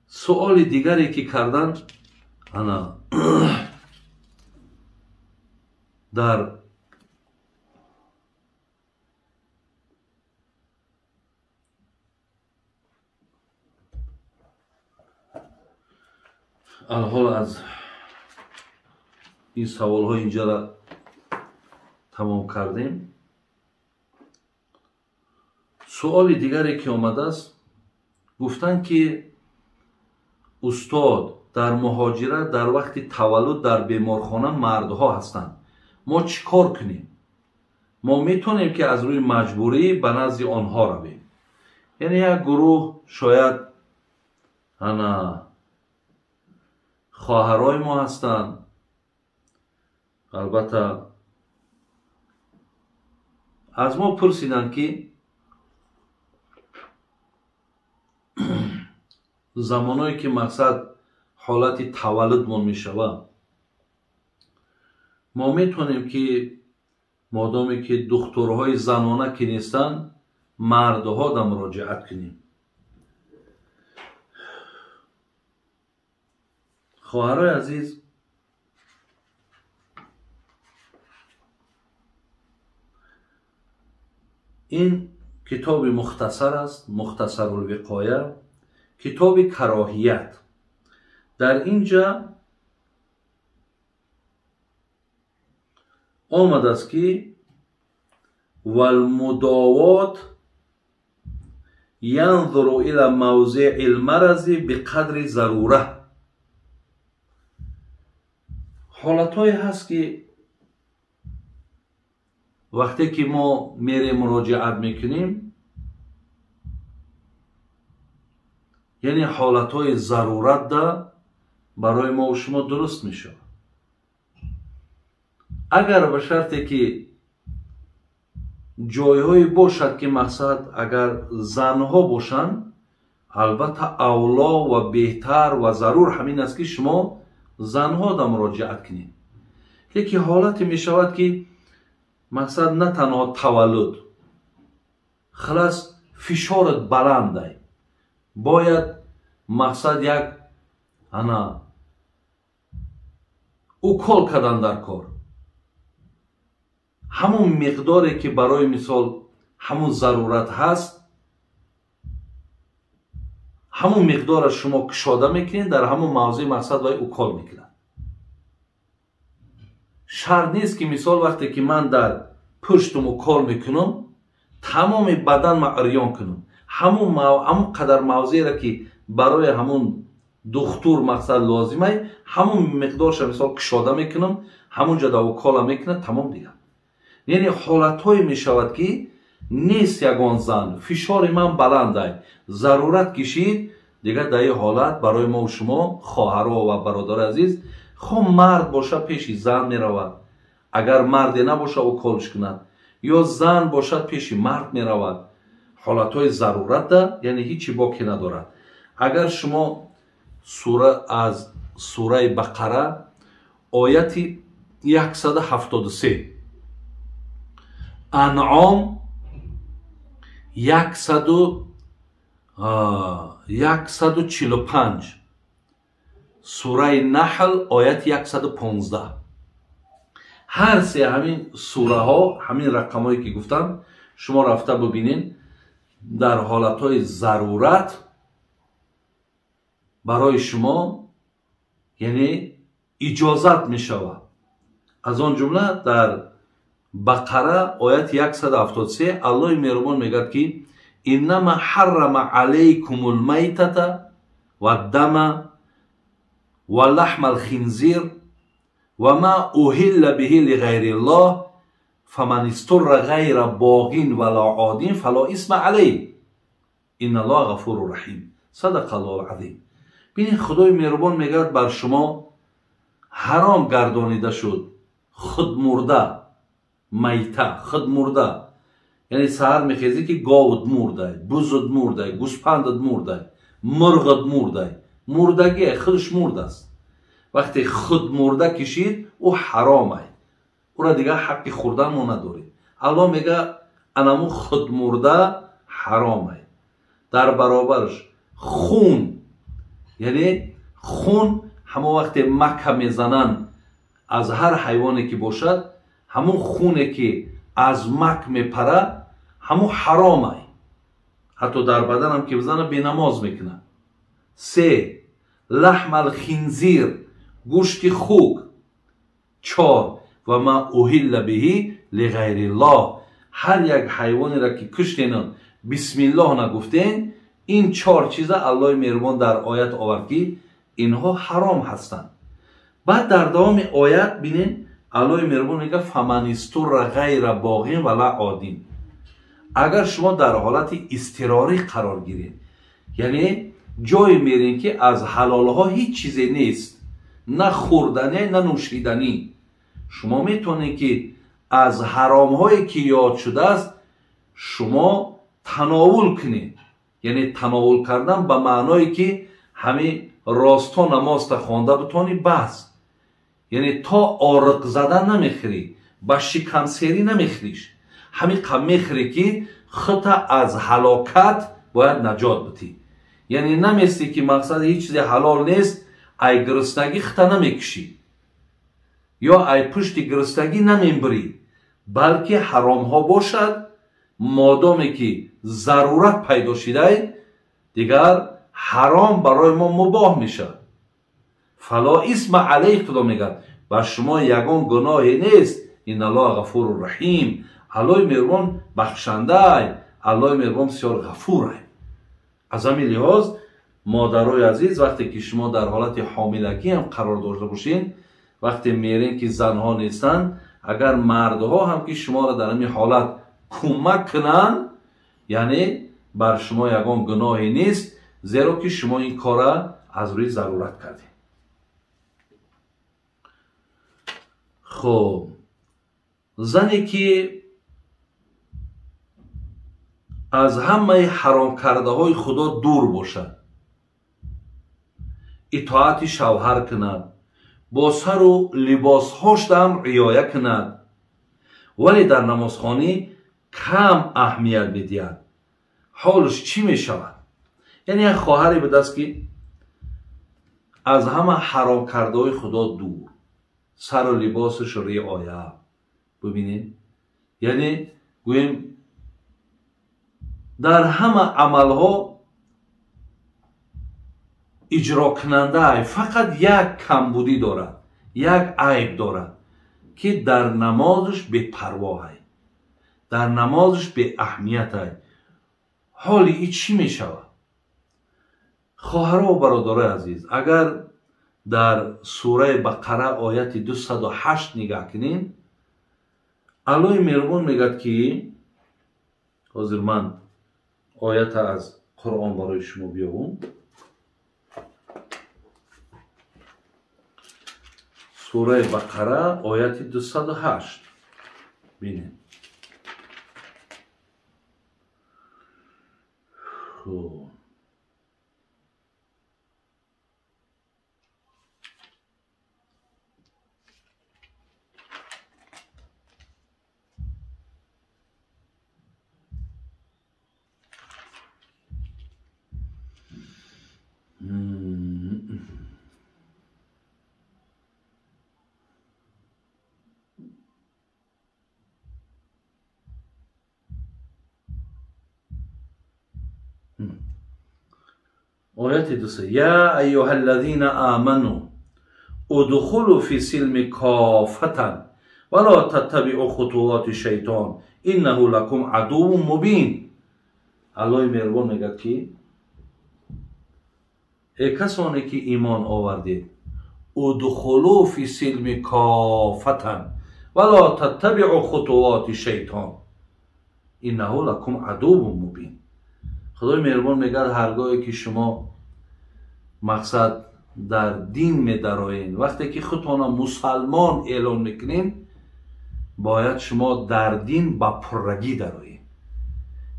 Суоли дигаре ки кардан, ана дар алҳол аз ин саволҳо инҷара тамом кардем. Суоли дигаре ки омадааст, гуфтанд ки устод, дар муҳоҷират дар вақти таваллуд дар беморхона мардҳо ҳастанд, мо чӣ кор кунем? Мо метавонем ки аз рӯи маҷбурӣ ба назди онҳо равем? Яъне як гурӯҳ шояд ана хоҳарои мо ҳастанд, албатта аз мо пурсиданд ки замоное ки мақсад ҳолати таваллудмон мешавад, мо метавонем ки модоме ки духтурҳои занона ки нестанд, мардҳо да муроҷиат кунем. Хоҳарои азиз, ин китоби мухтасар аст, Мухтасарулвиқоя, китоби кароҳият. Дар инҷа омадааст ки валмудовот янзуру ила мавзеи лмарази биқадри зарура. Ҳолатҳое ҳаст ки вақте ки мо мерем муроҷиат мекунем, яъне ҳолатҳои зарурат да барои мо шумо дуруст мешавад. Агар ба шарте ки ҷойҳое бошад ки мақсад агар занҳо бошанд, албатта авло ва беҳтар ва зарур ҳамин аст ки шумо занҳо да муроҷиат кунед. Лекин ҳолате мешавад ки мақсад на танҳо таваллуд, халас фишорат баландай, бояд мақсад як ана укол кардан дар кор, ҳамун миқдоре ки барои мисол ҳамун зарурат ҳаст, ҳамун миқдорро шумо кушода мекунед, дар ҳамун мавзеи мақсад вай укол мекунад. Шарт нест ки мисол вақте ки ман дар пуштум укол мекунам, тамоми баданма ирён кунам. Ҳамун қадар мавзееро ки барои ҳамун духтур мақсад лозимай, ҳамун миқдорша мисол кушода мекунам, ҳамун ҷо да укола мекунад, тамом дигар. Яъне ҳолатҳое мешавад ки нест ягон зан, фишори ман баландай, зарурат кишид, дигар дар ин ҳолат барои мо шумо хоҳаро ва бародари азиз, хо мард боша пеши зан меравад, агар марде набоша уколш кунад, ё зан бошад пеши мард меравад. Ҳолатҳои зарурата, яъне ҳичи боке надорад. Агар шумо сура аз сураи Бақара ояти 173, Анъом 145, сураи Наҳл ояти 115, ҳар се ҳамин сураҳо, ҳамин рақамҳое ки гуфтам, шумо рафта бибинед, дар ҳолатҳои зарурат барои шумо яъне иҷозат мешавад. Аз он ҷумла дар Бақара ояти 173 Аллоҳи меҳрубон мегӯяд ки иннама ҳаррама алайкумул майтата ваддама ва лаҳмал хинзир ва ма уҳилла биҳи лиғайриллоҳ фаман истурра ғайра боғин вала один фало исма алайҳ инналлоҳа ғафуру раҳим. Садақаллоҳул азим. Бинед, Худои меҳрубон мегӯяд бар шумо ҳаром гардонида шуд худмурда, майта, худмурда. Яъне саҳар мехезӣ ки говут мурдай, бузут мурдай, гӯспандат мурдай, мурғат мурдай, мурдагие худаш мурдааст. Вақте худмурда кишид, ӯ ҳаромай, ӯра дигар ҳаққи хӯрдан мо надорем. Аллоҳ мегӯяд анаму худмурда ҳаромай. Дар баробараш хун Яъне хун ҳамон вақте мака мезананд аз ҳар ҳайвоне ки бошад, ҳамон хуне ки аз мак мепара, ҳамон ҳаромай. Ҳатто дар баданам ки бизана бенамоз мекунад. Се, лаҳм алхинзир, гӯшти хук. Чор, ва ма уҳилла биҳи лиғайриллоҳ, ҳар як ҳайвонеро ки куштену бисмиллоҳ нагуфтен, ин чор чиза Аллоҳи меҳрубон дар оят овард ки инҳо ҳаром ҳастанд. Баъд дар давоми оят бинен, Аллоҳи меҳрубон мегӯяд фаман истурра ғайра боғин ва ла один. Агар шумо дар ҳолати изтирорӣ қарор гиред, яъне ҷое мерем ки аз ҳалолҳо ҳеҷ чизе нест, на хӯрданӣ, на нӯшиданӣ, шумо метавонед ки аз ҳаромҳое ки ёд шудааст шумо тановул кунед. Яъне тановул кардан ба маъное ки ҳамин росто намозта хонда битонӣ, бас. Яъне то ориқ задан намехӯрӣ, ба шикамсерӣ намехӯриш, ҳамин қаб мехӯрӣ ки худта аз ҳалокат бояд наҷот битӣ. Яъне наместӣ ки мақсад ҳеҷ чизе ҳалол нест, ай гириснагӣ худта намекушӣ ё ай пушти гириснагӣ намембирӣ, балки ҳаромҳо бошад, модоме ки зарурат пайдо шидай, дигар ҳаром барои мо мубоҳ мешавад. Фало исма алайҳ, худо мегӯяд бар шумо ягон гуноҳе нест. Инналлоҳа ғафуру раҳим, Аллоҳи меҳрубон бахшандай, Аллоҳи меҳрубон бисёр ғафурай. Аз ҳамин лиҳоз модарои азиз, вақте ки шумо дар ҳолати ҳомилагӣ ҳам қарор дошта бошед, вақте мерен ки занҳо нестанд, агар мардҳо ҳам ки шуморо дар ҳамин ҳолат кӯмак кунанд, яъне бар шумо ягон гуноҳе нест, зеро ки шумо ин кора аз рӯи зарурат кардед. Хуб, зане ки аз ҳамаи ҳаромкардаҳои худо дур бошад, итоати шавҳар кунад, бо сару либосҳошам риоя кунад, вале дар намозхонӣ кам аҳамият медиҳад, ҳолаш чӣ мешавад? Яъне як хоҳаре будааст ки аз ҳама ҳаромкардаҳои худо дур, сару либосаш риоя. Бибинед, яъне гӯем дар ҳама амалҳо иҷрокунанда фақат як камбудӣ дорад, як айб дорад ки дар намозаш бепарвоҳай, дар намозаш беаҳамиятай. Ҳоли и чӣ мешавад? Хоҳаро ва бародарои азиз, агар дар сураи Бақара ояти 208 нигаҳ кунем, Аллоҳи меҳрубон мегӯяд ки ҳозир ман оята аз Қуръон барои шумо биёвам. Сураи Бақара ояти 208 бинед. Хуб, ояти 200: я айюҳа аллазина аману удхулу фи силми кофатан ва ло таттабиу хутувати шайтон иннаҳу лакум адуввун мубин. Аллоҳи меҳрубон мегӯяд ки эй касоне ки имон овардед, удхулу фи силми кофатан ва ло таттабиу хутувати шайтон иннаҳу лакум адуввун мубин. Худои меҳрубон мегӯяд ҳаргоҳе ки шумо мақсад дар дин медароед, вақте ки худтонро мусалмон эълон мекунед, бояд шумо дар дин ба пуррагӣ дароед,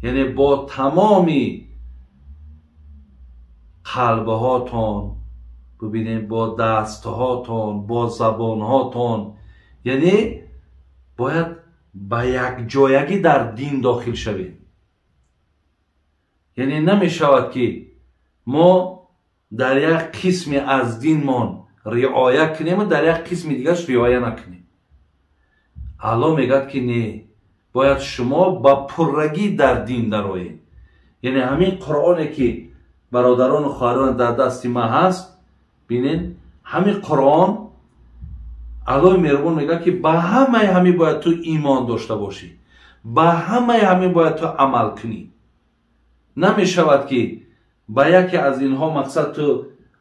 яъне бо тамоми қалбҳотон, бибинед, бо дастҳотон, бо забонҳотон, яъне бояд ба якҷоягӣ дар дин дохил шавед. Яъне намешавад ки мо дар як қисми аз динмон риоя кунему дар як қисми дигараш риоя накунем. Аллоҳ мегӯяд ки не, бояд шумо ба пуррагӣ дар дин дароед. Яъне ҳамин Қуръоне ки бародарону хоҳарон дар дасти ман ҳаст, бинед, ҳамин Қуръон Аллоҳи меҳрубон мегӯяд ки ба ҳамаи ҳамин бояд ту имон дошта бошӣ, ба ҳамаи ҳамин бояд ту амал кунӣ. Намешавад ки ба яке аз инҳо мақсад ту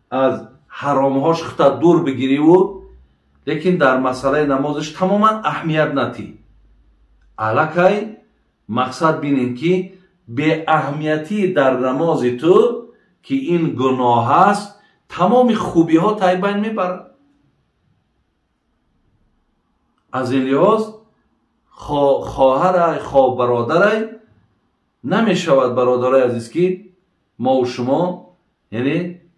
аз ҳаромҳош хута дур бигириву лекин дар масъалаи намозаш тамоман аҳамият натӣ. Аллакай мақсад бинем ки беаҳамиятӣ дар намози ту ки ин гуноҳ аст, тамоми хубиҳо тайбайн мебарад. Аз ин лиҳоз хоҳарай, хо бародарай намешавад, бародарай азиз, ки мо шумо яъне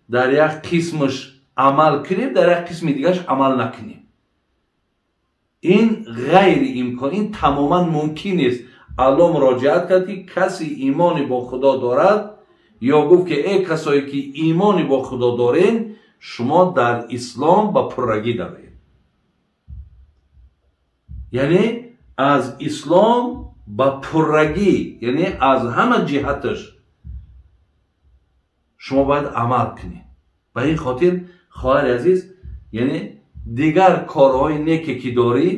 дар як қисмаш амал кунем, дар як қисми дигараш амал накунем. Ин ғайриимкон, ин тамоман мумкин нест. Аллоҳ муроҷиат кард ки касе имони бо Худо дорад, ё гуфт ки эй касое ки имони бо Худо дорен, шумо дар ислом ба пуррагӣ дароед. Яъне аз ислом ба пуррагӣ, яъне аз ҳама ҷиҳаташ шумо бояд амал кунед. Ба ин хотир хоҳари азиз, яъне дигар корҳои неке ки дорӣ,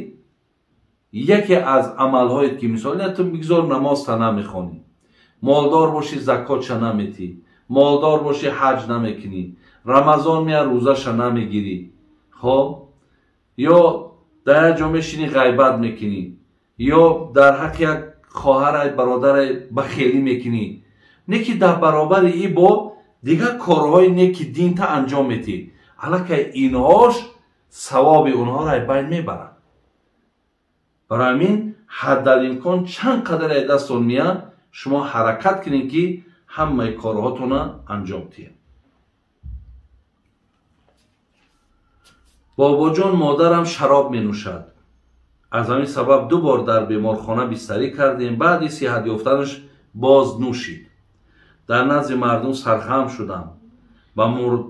яке аз амалҳое ки мисол ту бигзор намозта намехонӣ, молдор бошӣ закотша наметӣ, молдор бошӣ ҳаҷ намекунӣ, рамазон мея рӯзаша намегирӣ, хоб, ё дар як ҷо мешинӣ ғайбат мекунӣ, ё дар ҳаққи як хоҳарай бародарай бахелӣ мекунӣ, не ки дар баробари и бо дигар корҳои неки динта анҷом метӣ, аллакай инҳош савоби онҳоро ай байн мебарад. Барои ҳамин ҳаддалимкон чанд қадар ай дастон меяд, шумо ҳаракат кунед ки ҳамаи корҳотонро анҷом диҳед. Бобоҷон, модарам шароб менӯшад. Аз ҳамин сабаб 2 бор дар беморхона бистарӣ кардем. Баъди сиҳат ёфтанаш боз нӯшид. Дар назди мардум сархам шудам.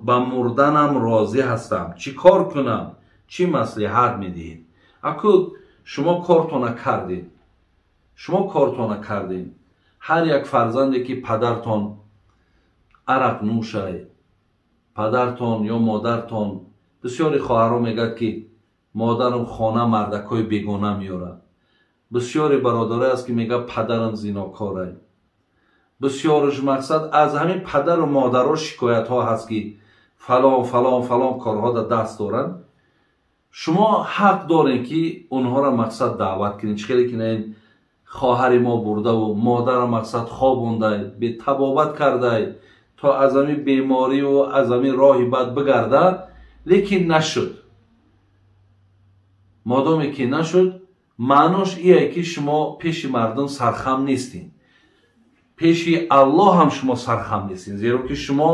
Ба мурданам розӣ ҳастам. Чӣ кор кунам? Чӣ маслиҳат медиҳед? Аку шумо кортона кардед. Шумо кортона кардед. Ҳар як фарзанде ки падартон арақ нӯшай, падартон ё модартон, бисёри хоҳарон мегӯяд ки модарам хона мардакҳои бегона меорад. Бисёри бародарое аст ки мегӯяд падарам зинокорай. Бисёрш мақсад аз ҳамин падару модаро шикоятҳо ҳаст ки фалон фалон фалон корҳо дар даст доранд. Шумо ҳақ доред ки онҳоро мақсад даъват кунед. Чӣ хеле ки на ин хоҳари мо бурдаву модарам мақсад хобондай, бетабобат кардай то аз ҳамин бемориву аз ҳамин роҳи бад бигардад, лекин нашуд. Модоме ки нашуд, маънош ие ки шумо пеши мардум сархам нестед. Пеши Аллоҳ ҳам шумо сархам нестед, зеро ки шумо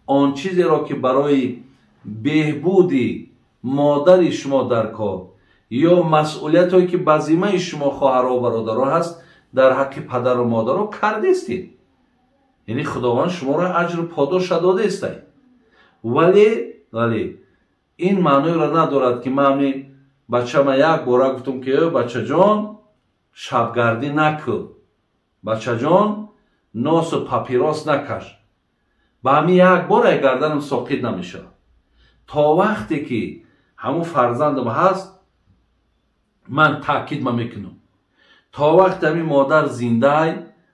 он чизеро ки барои беҳбуди модари шумо дар кор ё масъулиятҳое ки ба зиммаи шумо хоҳару бародаро ҳаст дар ҳаққи падару модаро кардестед. Яъне Худованд шуморо аҷру подоша додаестай. Вале ин маъноеро надорад ки ман ҳамин бачама як бора гуфтам ки бачаҷон шабгардӣ накун, бачаҷон носу папирос накаш. Ба ҳамин як бор ай гарданам соқит намешавад. То вақте ки ҳамун фарзандам ҳаст, ман таъкид ма мекунам. То вақте ҳамин модар зиндаай,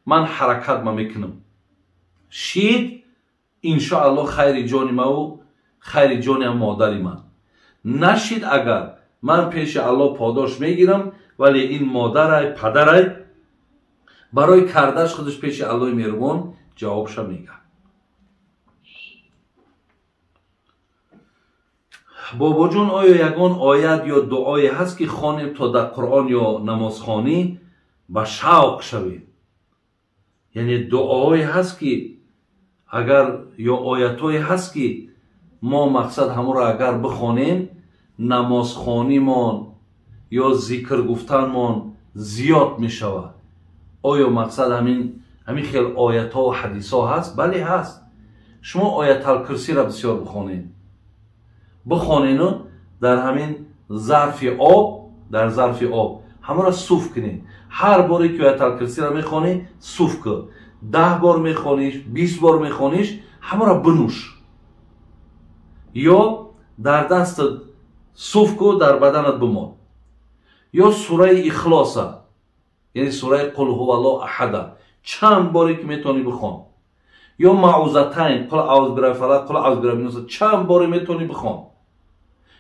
ман ҳаракат ма мекунам. Шид иншоаллоҳ хайри ҷони маву хайри ҷони ҳам модари ман. Нашид агар ман пеши Аллоҳ подош мегирам, вале ин модарай падарай барои кардаш худаш пеши Аллоҳи меҳрубон ҷавобша мегӯяд. Бобоҷон, оё ягон оят ё дуое ҳаст ки хонем то дар Қуръон ё намозхонӣ ба шавқ шавем? Яъне дуоҳое ҳаст ки агар ё оятҳое ҳаст ки мо мақсад ҳамонро агар бихонем, намозхонимон ё зикр гуфтанмон зиёд мешавад. Оё мақсад ҳамин хел оятҳо ва ҳадисҳо ҳаст? Бале ҳаст. Шумо Ояталкурсиро бисёр бихонед, бихонену дар ҳамин зарфи об, дар зарфи об ҳамаро суф кунед. Ҳар боре ки Ояталкурсиро мехонӣ, суф кун. 10 бор мехониш, 20 бор мехониш, ҳамаро бинӯш ё дар дастат суф ку, дар баданат бимон. Ё сураи Ихлоса, яъне сураи Қул ҳуваллоҳ аҳада, чанд боре ки метавонӣ бихон. Ё Маъузатайн, Қул аъузу бирабби фалақ, Қул аъузу бирабби нас, чанд боре метавонӣ бихон.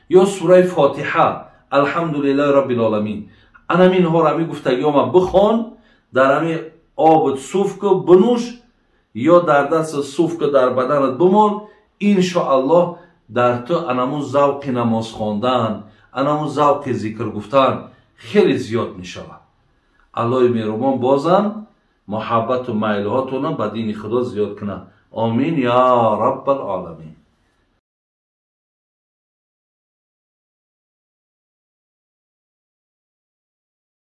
Ё сураи Фотиҳа, Алҳамдулиллаҳи роббил оламин. Анаминҳоро, ҳами гуфтагиёма бихон, дар ҳами обут суф ку, бинӯш ё дар даст суф ку, дар баданат бимон. Иншоаллоҳ, дар ту анамун завқи намоз хондан, анамун завқи зикр гуфтан хеле зиёд мешавад. Аллоҳи меҳрубон бозам муҳаббату майлҳотонам ба дини Худо зиёд кунад. Омин ё раббал оламин.